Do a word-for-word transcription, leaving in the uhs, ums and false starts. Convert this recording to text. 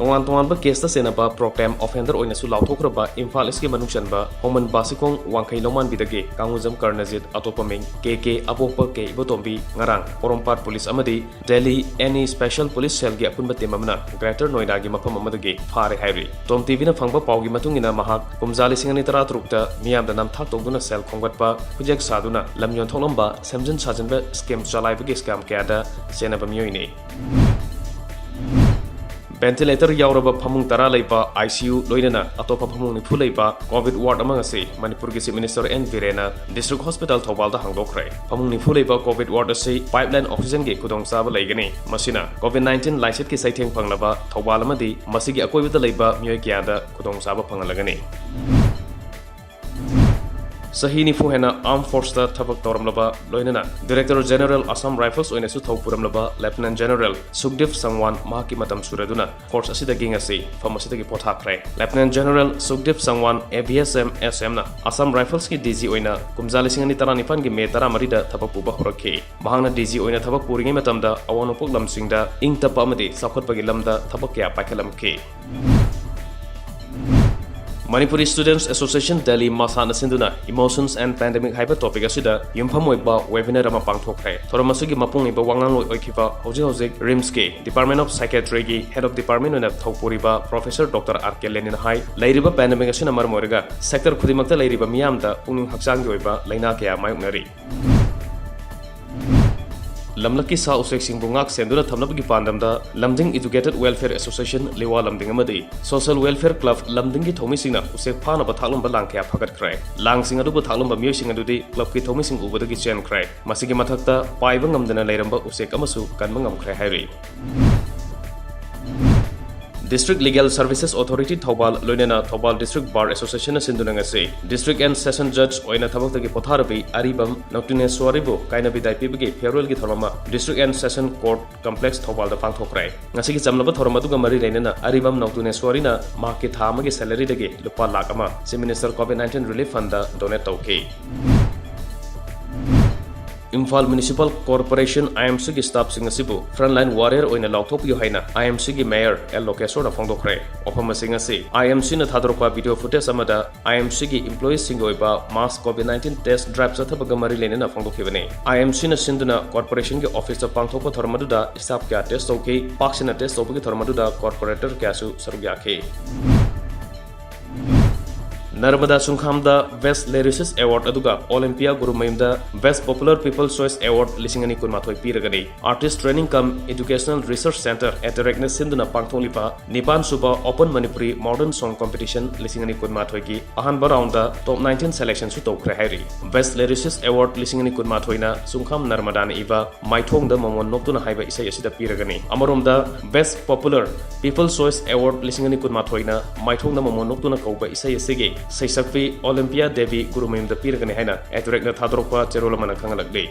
ꯇꯣꯉꯥꯟ ꯇꯣꯉꯥꯟꯕ ꯀꯦꯁꯇ ꯆꯦꯟꯅꯕ ꯄ꯭ꯔꯣꯀ꯭ꯂꯦꯝ ꯑꯣꯐꯦꯟꯗꯔ ꯑꯣꯏꯅꯁꯨ ꯂꯥꯎꯊꯣꯛꯈ꯭ꯔꯕ ꯏꯝꯐꯥꯜ ꯏꯁꯀꯤ ꯃꯅꯨꯡ ꯆꯟꯕ ꯍꯣꯃꯟ ꯕꯥꯁꯤꯈꯣꯡ ꯋꯥꯡꯈꯩ ꯂꯧꯃꯥꯟꯕꯤꯗꯒꯤ ꯀꯥꯡꯉꯨꯖꯝ ꯀꯔꯅꯖꯤꯠ, ꯑꯇꯣꯞꯄ ꯃꯤꯡ ꯀꯦ ꯀꯦ ꯑꯄꯣꯛꯄ ꯀꯦ ꯏꯕꯣꯇꯣꯝꯕꯤ ꯉꯔꯥꯡ ꯄꯣꯔꯣꯝꯄꯥꯠ ꯄꯨꯂꯤꯁ ꯑꯃꯗꯤ Delhi N E special police ꯁꯦꯜꯒꯤ ꯑꯄꯨꯟꯕ ꯇꯤꯝ ꯑꯃꯅ ꯒ꯭ꯔꯦꯇꯔ ꯅꯣꯏꯗꯥꯒꯤ ꯃꯐꯝ ꯑꯃꯗꯒꯤ ꯐꯥꯔꯦ ꯍꯥꯏꯔꯤ꯫ ꯇꯣꯝ ꯇꯤꯚꯤꯅ ꯐꯪꯕ ꯄꯥꯎꯒꯤ ꯃꯇꯨꯡ ꯏꯟꯅ ꯃꯍꯥꯛ ꯀꯨꯝꯖꯥ ꯂꯤꯁꯤꯡ ꯑꯅꯤ ꯇꯔꯥꯇꯔꯨꯛꯇ ꯃꯤꯌꯥꯝꯗ ꯅꯝꯊꯥꯛ ꯇꯧꯗꯨꯅ ꯁꯦꯜ ꯈꯣꯝꯒꯠꯄ, ꯈꯨꯠꯌꯦꯛ ꯁꯥꯗꯨꯅ ꯂꯝ ꯌꯣꯟꯊꯣꯛꯂꯝꯕ, ꯁꯦꯝꯖꯤꯟ ꯁꯥꯖꯤꯟꯕ ꯁ꯭ꯀꯦꯝ ꯆꯂꯥꯏꯕꯒꯤ ꯁ꯭ꯀꯦꯝ ꯀꯌꯥꯗ ꯆꯦꯟꯅꯕ ꯃꯤꯑꯣꯏꯅꯤ꯫ ꯚꯦꯟꯇꯤꯂꯦꯇꯔ ꯌꯥꯎꯔꯕ ꯐꯃꯨꯡ ꯇꯔꯥ ꯂꯩꯕ ꯑꯥꯏ ꯁꯤ ꯌꯨ ꯂꯣꯏꯅꯅ ꯑꯇꯣꯞꯄ ꯐꯃꯨꯡ ꯅꯤꯐꯨ ꯂꯩꯕ ꯀꯣꯚꯤꯗ ꯋꯥꯔꯗ ꯑꯃ ꯉꯁꯤ ꯃꯅꯤꯄꯨꯔꯒꯤ ꯆꯤꯐ ꯃꯤꯅꯤꯁꯇꯔ ꯑꯦꯟ ꯕꯤꯔꯦꯟꯅ ꯗꯤꯁꯇ꯭ꯔꯤꯛ ꯍꯣꯁꯄꯤꯇꯥꯜ ꯊꯧꯕꯥꯜꯗ ꯍꯥꯡꯗꯣꯛꯈ꯭ꯔꯦ꯫ ꯐꯃꯨꯡ ꯅꯤꯐꯨ ꯂꯩꯕ ꯀꯣꯚꯤꯗ ꯋꯥꯔꯗ ꯑꯁꯤ ꯄꯥꯏꯞꯂꯥꯏꯟ ꯑꯣꯛꯁꯤꯖꯟꯒꯤ ꯈꯨꯗꯣꯡꯆꯥꯕ ꯂꯩꯒꯅꯤ꯫ ꯃꯁꯤꯅ ꯀꯣꯚꯤꯗ ꯅꯥꯏꯟꯇꯤꯟ ꯂꯥꯏꯆꯠꯀꯤ ꯆꯩꯊꯦꯡ ꯐꯪꯂꯕ ꯊꯧꯕꯥꯜ ꯑꯃꯗꯤ ꯃꯁꯤꯒꯤ ꯑꯀꯣꯏꯕꯗ ꯂꯩꯕ ꯃꯤꯑꯣꯏ ꯀꯌꯥꯗ ꯈꯨꯗꯣꯡꯆꯥꯕ ꯐꯪꯍꯜꯂꯒꯅꯤ꯫ ꯆꯍꯤ ꯅꯤꯐꯨ ꯍꯦꯟꯅ ꯑꯥꯔꯝ ꯐꯣꯔꯁꯇ ꯊꯕꯛ ꯇꯧꯔꯝꯂꯕ, ꯂꯣꯏꯅꯅ ꯗꯤꯔꯦꯛꯇꯔ ꯖꯦꯅꯔꯦꯜ ꯑꯁꯥꯝ ꯔꯥꯏꯐꯜꯁ ꯑꯣꯏꯅꯁꯨ ꯊꯧ ꯄꯨꯔꯝꯂꯕ ꯂꯦꯐꯇꯤꯅꯦꯟ ꯖꯦꯅꯔꯦꯜ ꯁꯨꯈꯗꯤꯞ ꯁꯪꯋꯥꯟ ꯃꯍꯥꯛꯀꯤ ꯃꯇꯝ ꯁꯨꯔꯗꯨꯅ ꯐꯣꯔꯁ ꯑꯁꯤꯗꯒꯤ ꯉꯁꯤ ꯐꯝ ꯑꯁꯤꯗꯒꯤ ꯄꯣꯊꯥꯈ꯭ꯔꯦ꯫ Lieutenant general Sukhdeep Sangwan A B S M S ꯑꯦꯝꯅ ꯑꯁꯥꯝ ꯔꯥꯏꯐꯜꯁꯀꯤ ꯗꯤ ꯖꯤ ꯑꯣꯏꯅ ꯀꯨꯝꯖꯥ ꯂꯤꯁꯤꯡ ꯑꯅꯤ ꯇꯔꯥꯅꯤꯄꯥꯟꯒꯤ ꯃꯦ ꯇꯔꯥꯃꯔꯤꯗ ꯊꯕꯛ ꯄꯨꯕ ꯍꯧꯔꯛꯈꯤ꯫ ꯃꯍꯥꯛꯅ ꯗꯤ ꯖꯤ ꯑꯣꯏꯅ ꯊꯕꯛ ꯄꯨꯔꯤꯉꯩ ꯃꯇꯝꯗ ꯑꯋꯥꯡ ꯅꯣꯡꯄꯣꯛ ꯂꯝꯁꯤꯡꯗ ꯏꯪ ꯇꯞꯄ ꯑꯃꯗꯤ ꯆꯥꯎꯈꯠꯄꯒꯤ ꯂꯝꯗ ꯊꯕꯛ ꯀꯌꯥ ꯄꯥꯏꯈꯠꯂꯝꯈꯤ꯫ ꯃꯅꯤꯄꯨꯔꯤ ꯁ꯭ꯇꯨꯗꯦꯟꯠꯁ ꯑꯦꯁꯣꯁꯤꯌꯦꯁꯟ ꯗꯦꯜꯂꯤ ꯃꯁꯥꯅ ꯁꯤꯟꯗꯨꯅ Emotions and Pandemic ꯍꯥꯏꯕ ꯇꯣꯄꯤꯛ ꯑꯁꯤꯗ ꯌꯨꯝꯐꯝ ꯑꯣꯏꯕ ꯋꯦꯕꯤꯅꯥꯔ ꯑꯃ ꯄꯥꯡꯊꯣꯛꯈ꯭ꯔꯦ꯫ ꯊꯧꯔꯝ ꯑꯁꯤꯒꯤ ꯃꯄꯨꯡ ꯑꯣꯏꯕ ꯋꯥꯉꯥꯡꯂꯣꯏ ꯑꯣꯏꯈꯤꯕ ꯍꯧꯖꯤꯛ ꯍꯧꯖꯤꯛ ꯔꯤꯝꯁꯀꯤ ꯗꯤꯄꯥꯔꯠꯃꯦꯟ ꯑꯣꯐ ꯁꯥꯏꯀꯦꯇ꯭ꯔꯤꯒꯤ ꯍꯦꯗ ꯑꯣꯐ ꯗꯤꯄꯥꯔꯠꯃꯦꯟ ꯑꯣꯏꯅ ꯊꯧꯄꯨꯔꯤꯕ professor doctor R K Lenin ꯍꯥꯏ, ꯂꯩꯔꯤꯕ ꯄꯦꯟꯗꯦꯃꯤꯛ ꯑꯁꯤꯅ ꯃꯔꯝ ꯑꯣꯏꯔꯒ ꯁꯦꯛꯇꯔ ꯈꯨꯗꯤꯡꯃꯛꯇ ꯂꯩꯔꯤꯕ ꯃꯤꯌꯥꯝꯗ ꯄꯨꯛꯅꯤꯡ ꯍꯛꯆꯥꯡꯒꯤ ꯑꯣꯏꯕ ꯂꯥꯏꯅꯥ ꯀꯌꯥ ꯃꯥꯌꯣꯛꯅꯔꯤ꯫ ꯂꯝꯂꯛꯀꯤ ꯁꯥ ꯎꯆꯦꯛꯁꯤꯡꯕꯨ ꯉꯥꯛ ꯁꯦꯟꯗꯨꯅ ꯊꯝꯅꯕꯒꯤ ꯄꯥꯟꯗꯝꯗ ꯂꯝꯗꯤꯡ ꯏꯗꯨꯀꯦꯇꯦꯗ ꯋꯦꯜꯐꯤꯌꯔ ꯑꯦꯁꯣꯁꯤꯌꯦꯁꯟ, ꯂꯤꯋꯥ ꯂꯝꯗꯤꯡ ꯑꯃꯗꯤ ꯁꯣꯁꯤꯌꯦꯜ ꯋꯦꯜꯐꯤꯌꯔ ꯀ꯭ꯂꯕ ꯂꯝꯗꯤꯡꯒꯤ ꯊꯧꯃꯤꯁꯤꯡꯅ ꯎꯆꯦꯛ ꯐꯥꯅꯕ ꯊꯥꯛꯂꯝꯕ ꯂꯥꯡ ꯀꯌꯥ ꯐꯥꯒꯠꯈ꯭ꯔꯦ꯫ ꯂꯥꯡꯁꯤꯡ ꯑꯗꯨꯕꯨ ꯊꯥꯛꯂꯝꯕ ꯃꯤꯑꯣꯏꯁꯤꯡ ꯑꯗꯨꯗꯤ ꯀ꯭ꯂꯕꯀꯤ ꯊꯧꯃꯤꯁꯤꯡ ꯎꯕꯗꯒꯤ ꯆꯦꯟꯈ꯭ꯔꯦ꯫ ꯃꯁꯤꯒꯤ ꯃꯊꯛꯇ ꯄꯥꯏꯕ ꯉꯝꯗꯅ ꯂꯩꯔꯝꯕ ꯎꯆꯦꯛ ꯑꯃꯁꯨ ꯀꯟꯕ ꯉꯝꯈ꯭ꯔꯦ ꯍꯥꯏꯔꯤ꯫ District Legal Services Authority Thoubal ꯂꯣꯏꯅꯅ ꯊꯧꯕꯥꯜ District Bar Association ꯅ ꯁꯤꯟꯗꯨꯅ ꯉꯁꯤ District and Session Judge ꯑꯣꯏꯅ ꯊꯕꯛꯇꯒꯤ ꯄꯣꯊꯥꯔꯕꯤ ꯑꯔꯤꯕꯝ ꯅꯣꯡꯇꯨꯅꯦꯁ꯭ꯋꯥꯔꯤꯕꯨ ꯀꯥꯏꯅꯕꯤꯗꯥꯏ ꯄꯤꯕꯒꯤ farewell ꯒꯤ ꯊꯧꯔꯝ ꯑꯃ District and Session Court Complex ꯊꯧꯕꯥꯜꯗ ꯄꯥꯡꯊꯣꯛꯈ꯭ꯔꯦ꯫ ꯉꯁꯤꯒꯤ ꯆꯝꯂꯕ ꯊꯧꯔꯝ ꯑꯗꯨꯒ ꯃꯔꯤ ꯂꯩꯅꯅ ꯑꯔꯤꯕꯝ ꯅꯣꯡꯇꯨꯅꯦꯁ꯭ꯋꯥꯔꯤꯅ ꯃꯍꯥꯛꯀꯤ ꯊꯥ ꯑꯃꯒꯤ salary ꯗꯒꯤ ꯂꯨꯄꯥ ꯂꯥꯈ ꯑꯃ Chief Minister COVID nineteen Relief Fund ꯗ donate ꯇꯧꯈꯤ꯫ ꯏꯝꯐꯥꯜ ꯃ꯭ꯌꯨꯅꯤꯁꯤꯄꯥꯜ ꯀꯣꯔꯄꯣꯔꯦꯁꯟ, IMC ꯒꯤ staff ꯁꯤꯡ ꯑꯁꯤꯕꯨ frontline warrior ꯑꯣꯏꯅ ꯂꯥꯎꯊꯣꯛꯄꯤꯌꯨ ꯍꯥꯏꯅ IMC ꯒꯤ mayor L ꯂꯣꯀꯦꯁꯣꯔꯅ ꯐꯣꯡꯗꯣꯛꯈ꯭ꯔꯦ꯫ ꯋꯥꯐꯝ ꯑꯁꯤ ꯉꯁꯤ IMC ꯅ ꯊꯥꯗꯣꯔꯛꯄ video footage ꯑꯃꯗ IMC ꯒꯤ employees ꯁꯤꯡꯒꯤ ꯑꯣꯏꯕ mass COVID nineteen test drive ꯆꯠꯊꯕꯒ ꯃꯔꯤ ꯂꯩꯅꯅ ꯐꯣꯡꯗꯣꯛꯈꯤꯕꯅꯤ꯫ IMC ꯅ ꯁꯤꯟꯗꯨꯅ corporation ꯒꯤ office ꯇ ꯄꯥꯡꯊꯣꯛꯄ ꯊꯧꯔꯝ ꯑꯗꯨꯗ staff ꯀꯌꯥ test ꯇꯧꯈꯤ, ꯄꯥꯛ ꯁꯟꯅ test ꯇꯧꯕꯒꯤ ꯊꯧꯔꯝ ꯑꯗꯨꯗ corporator ꯀꯌꯥꯁꯨ ꯁꯔꯨꯛ ꯌꯥꯈꯤ꯫ ꯅꯔꯃꯗꯥ ꯁꯨꯡꯈꯥꯝꯗ Best Lyricist Award ꯑꯗꯨꯒ ꯑꯣꯂꯤꯝꯄꯤꯌꯥ ꯒꯨꯔꯨꯃꯌꯨꯝꯗ Best Popular People's Choice Award ꯂꯤꯁꯤꯡ ꯑꯅꯤ ꯀꯨꯟꯃꯥꯊꯣꯏ ꯄꯤꯔꯒꯅꯤ꯫ Artist Training cum Educational Research Centre, ATREC ꯅ ꯁꯤꯟꯗꯨꯅ ꯄꯥꯡꯊꯣꯛꯂꯤꯕ ꯅꯤꯄꯥꯟ ꯁꯨꯕ Open Manipuri Modern Song Competition ꯂꯤꯁꯤꯡ ꯑꯅꯤ ꯀꯨꯟꯃꯥꯊꯣꯏꯒꯤ ꯑꯍꯥꯟꯕ round ꯇ top nineteen selection ꯁꯨ ꯇꯧꯈ꯭ꯔꯦ ꯍꯥꯏꯔꯤ꯫ Best Lyricist Award ꯂꯤꯁꯤꯡ ꯑꯅꯤ ꯀꯨꯟꯃꯥꯊꯣꯏꯅ ꯁꯨꯡꯈꯥꯝ ꯅꯔꯃꯗꯥꯅ ꯏꯕ ꯃꯥꯏꯊꯣꯡꯗ ꯃꯃꯣꯟ ꯅꯣꯛꯇꯨꯅ ꯍꯥꯏꯕ ꯏꯁꯩ ꯑꯁꯤꯗ ꯄꯤꯔꯒꯅꯤ꯫ ꯑꯃꯔꯣꯝꯗ, Best Popular People's Choice Award ꯂꯤꯁꯤꯡ ꯑꯅꯤ ꯀꯨꯟꯃꯥꯊꯣꯏꯅ ꯃꯥꯏꯊꯣꯡꯗ ꯃꯃꯣꯟ ꯅꯣꯛꯇꯨꯅ ꯀꯧꯕ ꯏꯁꯩ ꯑꯁꯤꯒꯤ ꯁꯩꯁꯛꯄꯤ ꯑꯣꯂꯤꯝꯄꯤꯌꯥ ꯗꯦꯕꯤ ꯒꯨꯔꯨꯃꯌꯨꯝꯗ ꯄꯤꯔꯒꯅꯤ ꯍꯥꯏꯅ ATREC ꯅ ꯊꯥꯗꯣꯔꯛꯄ ꯆꯦꯔꯣꯜ ꯑꯃꯅ ꯈꯪꯍꯜꯂꯛꯂꯤ꯫